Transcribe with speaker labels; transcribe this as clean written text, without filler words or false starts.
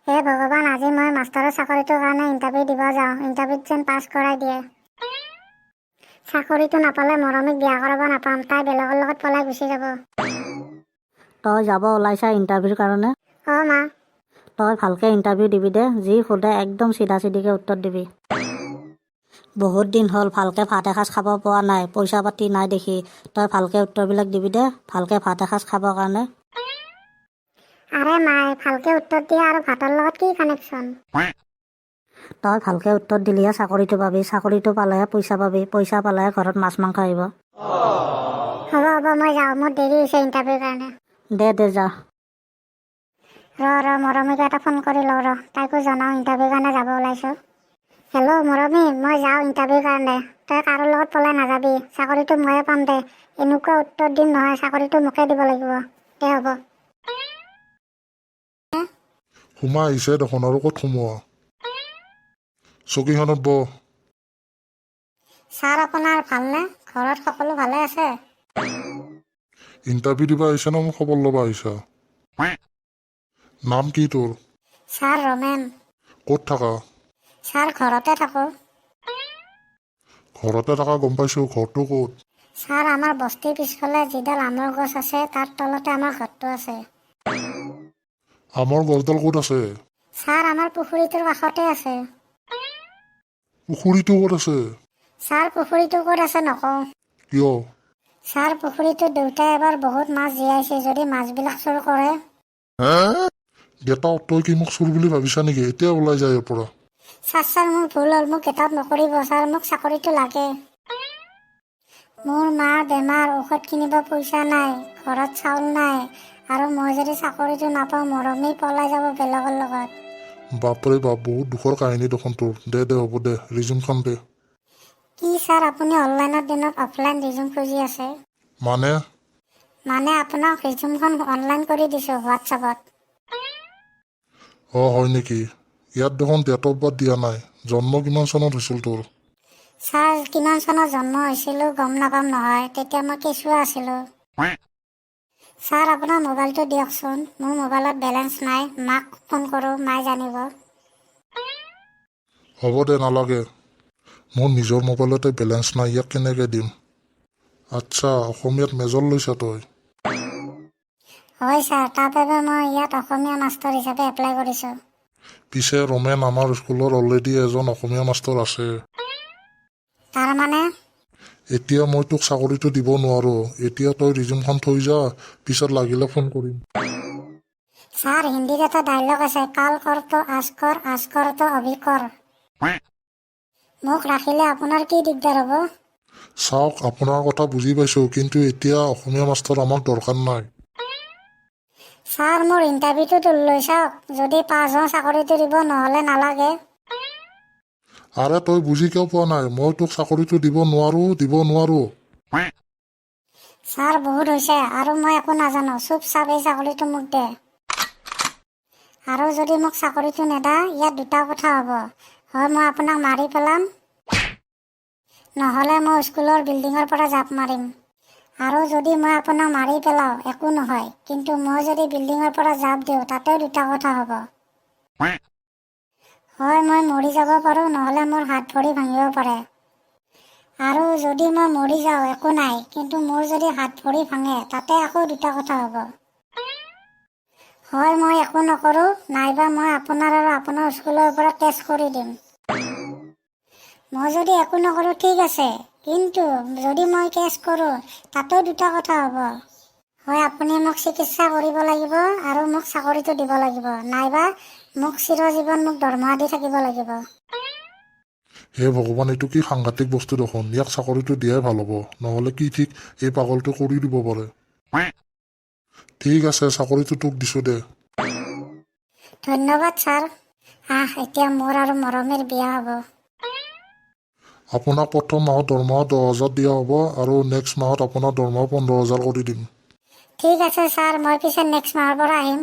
Speaker 1: হে ভগৱান, আজি মই মাষ্টৰৰ চাকৰিটোৰ কাৰণে ইণ্টাৰভিউ দিব যাওঁ। ইণ্টাৰভিউত যেন পাছ কৰাই দিয়ে। চাকৰিটো নাপালে মৰমীক বিয়া কৰাব নাপাম। তাই বেলেগৰ লগত পলাই গুচি যাব।
Speaker 2: তই যাব ওলাইছা ইণ্টাৰভিউৰ কাৰণে?
Speaker 1: অঁ মা।
Speaker 2: তই ভালকৈ ইণ্টাৰভিউ দিবি দে। যি সোধে একদম চিধা চিধিকৈ উত্তৰ দিবি। বহুত দিন হ'ল, ভালকৈ ভাত এসাঁজ খাব পৰা নাই, পইচা পাতি নাই দেখি। তই ভালকৈ উত্তৰবিলাক দিবি দে, ভালকৈ ভাত এসাঁজ খাবৰ কাৰণে।
Speaker 1: আৰে মাই, ভালকে উত্তৰ দিয়া আৰু ভাতৰ লগত কি কানেকশ্যন?
Speaker 2: তই ভালকৈ উত্তৰ দিলেহে চাকৰিটো পাবি। চাকৰিটো পালেহে পইচা পাবি। পইচা পালেহে ঘৰত মাছ মাংস আহিব।
Speaker 1: হ'ব হ'ব, মই যাওঁ। মোৰ দেৰি হৈছে ইণ্টাৰভিউৰ কাৰণে।
Speaker 2: দে দে, যা।
Speaker 1: ৰ ৰ, মৰমীক এটা ফোন কৰি লওঁ। ৰ, তাইকো জনাওঁ ইণ্টাৰভিউৰ কাৰণে যাব ওলাইছোঁ। হেল্ল' মৰমী, মই যাওঁ ইণ্টাৰভিউৰ কাৰণে। তই কাৰো লগত পলাই নাযাবি। চাকৰিটো ময়ে পাম দে। এনেকুৱা উত্তৰ দিম নহয়, চাকৰিটো মোকে দিব লাগিব। দে, হ'ব।
Speaker 3: সোমাই আহিছে দেখোন, আৰু ক'ত সোমোৱা? চকীখনত বহ।
Speaker 1: ছাৰ, আপোনাৰ ভালনে? ঘৰত সকলো ভালে আছে?
Speaker 3: ইণ্টাৰভিউ দিব আহিছা নে মোক খবৰ ল'ব আহিছা? নাম কি তোৰ?
Speaker 1: ছাৰ, ৰমেন।
Speaker 3: ক'ত থাকা?
Speaker 1: ছাৰ, ঘৰতে থাকোঁ।
Speaker 3: ঘৰতে থাকা গম পাইছোঁ, ঘৰটো ক'ত?
Speaker 1: ছাৰ, আমাৰ বস্তিৰ পিছফালে যিডাল আমৰ গছ আছে, তাৰ তলতে আমাৰ ঘৰটো আছে।
Speaker 3: আমৰ গছডাল ক'ত আছে?
Speaker 1: ছাৰ, আমাৰ পুখুৰীটোৰ কাষতে আছে।
Speaker 3: পুখুৰীটো ক'ত আছে?
Speaker 1: ছাৰ, পুখুৰীটো ক'ত আছে নকওঁ।
Speaker 3: কিয়?
Speaker 1: ছাৰ, পুখুৰীটোত দেউতাই এবাৰ বহুত মাছ জীয়াইছে। যদি মাছবিলাক চুৰ কৰে?
Speaker 3: Get out! তই কি মোক চোৰ বুলি ভাবিছা নেকি? এতিয়া ওলাই যায় ইয়াৰ পৰা।
Speaker 1: ছাৰ, ছাৰ, মোৰ ভুল হ'ল। মোক গেট আউট নকৰিব ছাৰ। মোক চাকৰিটো লাগে। মোৰ মাৰ বেমাৰ, ঔষধ কিনিব পইচা নাই, ঘৰত চাউল নাই আৰু মই যদি চাকৰিটো নাপাওঁ, মৰমী পলাই যাব বেলেগৰ লগত।
Speaker 3: বাপৰে বাপ, বহুত দুখৰ কাহিনী দেখোন তোৰ। দে দে, হ'ব দে, ৰিজিউমখন দে।
Speaker 1: কি ছাৰ, আপুনি অনলাইনৰ দিনত অফলাইন ৰিজিউম খুজি আছে?
Speaker 3: মানে?
Speaker 1: মানে আপোনাক ৰিজিউমখন অনলাইন কৰি দিছোঁ হোৱাটছআপত।
Speaker 3: অঁ, হয় নেকি? ইয়াত দেখোন ডেট অফ বাৰ্থ দিয়া নাই। জন্ম কিমান চনত হৈছিল তোৰ?
Speaker 1: ছাৰ, কিমান চনত জন্ম হৈছিলোঁ গম নাপাম নহয়। তেতিয়া মই কেঁচুৱা আছিলোঁ। ছাৰ, আপোনাৰ মোবাইলটো দিয়কচোন। মোৰ মোবাইলত বেলেঞ্চ নাই। মাক ফোন কৰোঁ, মায়ে জানিব।
Speaker 3: হ'ব দে, নালাগে। মোৰ নিজৰ মোবাইলতে বেলেঞ্চ নাই, ইয়াক কেনেকৈ দিম? আচ্ছা, অসমীয়াত মেজৰ লৈছা তই?
Speaker 1: হয় ছাৰ, তাৰ বাবে মই ইয়াত অসমীয়া মাষ্টৰ হিচাপে এপ্লাই কৰিছোঁ।
Speaker 3: পিছে ৰমেন, আমাৰ স্কুলত অলৰেডি এজন অসমীয়া মাষ্টৰ আছে।
Speaker 1: তাৰমানে?
Speaker 3: এতিয়া মই তোক চাকৰিটো দিব নোৱাৰোঁ। এতিয়া তই ৰিজিউমখন থৈ যা, পিছত লাগিলে ফোন কৰিম।
Speaker 1: ছাৰ, হিন্দীত এটা ডাইলগ আছে, "कल कर तो आज कर, आज कर तो अभी कर।" মোক ৰাখিলে আপোনাৰ কি দিগদাৰ হ'ব?
Speaker 3: চাওক, আপোনাৰ কথা বুজি পাইছোঁ, কিন্তু এতিয়া অসমীয়া মাষ্টৰ আমাক দৰকাৰ নাই।
Speaker 1: ছাৰ, মোৰ ইণ্টাৰভিউটো লৈ চাওক। যদি পাছ হওঁ চাকৰিটো দিব, নহ'লে নালাগে।
Speaker 3: আৰে, তই বুজি কিয় পোৱা নাই? মই তোক চাকৰিটো দিব নোৱাৰোঁ, দিব নোৱাৰোঁ।
Speaker 1: ছাৰ, বহুত হৈছে আৰু। মই একো নাজানো। চুপ চাপ এই চাকৰিটো মোক দে। আৰু যদি মোক চাকৰিটো নেদা, ইয়াত দুটা কথা হ'ব। হয় মই আপোনাক মাৰি পেলাম, নহ'লে মই স্কুলৰ বিল্ডিঙৰ পৰা জাপ মাৰিম। আৰু যদি মই আপোনাক মাৰি পেলাওঁ, একো নহয়। কিন্তু মই যদি বিল্ডিঙৰ পৰা জাপ দিওঁ, তাতেও দুটা কথা হ'ব। হয় মই মৰি যাব পাৰোঁ, নহ'লে মোৰ হাত ভৰি ভাঙিব পাৰে। আৰু যদি মই মৰি যাওঁ, একো নাই। কিন্তু মোৰ যদি হাত ভৰি ভাঙে, তাতে আকৌ দুটা কথা হ'ব। হয় মই একো নকৰোঁ, নাইবা মই আপোনাৰ আৰু আপোনাৰ স্কুলৰ পৰা কেছ কৰি দিম। মই যদি একো নকৰোঁ, ঠিক আছে। কিন্তু যদি মই কেছ কৰোঁ, তাতেও দুটা কথা হ'ব। হয় আপুনি মোক চিকিৎসা কৰিব লাগিব আৰু মোক চাকৰিটো দিব লাগিব, নাইবা মোক চিৰজীৱন মোক দৰমহা দি থাকিব লাগিব।
Speaker 3: হে ভগৱান, এইটো কি সাংঘাতিক বস্তু দেখোন! ইয়াক চাকৰিটো দিয়াই ভাল হ'ব। নহ'লে কি ঠিক, এই পাগলটো কৰি দিব পাৰে। ঠিক আছে, চাকৰিটো তোক দিছোঁ দে।
Speaker 1: ধন্যবাদ ছাৰ। আহ, এতিয়া মোৰ আৰু মৰমীৰ বিয়া হ'ব।
Speaker 3: আপোনাক প্ৰথম মাহত দৰমহা 10,000 দিয়া হ'ব আৰু নেক্সট মাহত আপোনাৰ দৰমহা 15,000 কৰি দিম।
Speaker 1: ঠিক আছে ছাৰ, মই পিছে নেক্সট মাহৰ পৰা আহিম।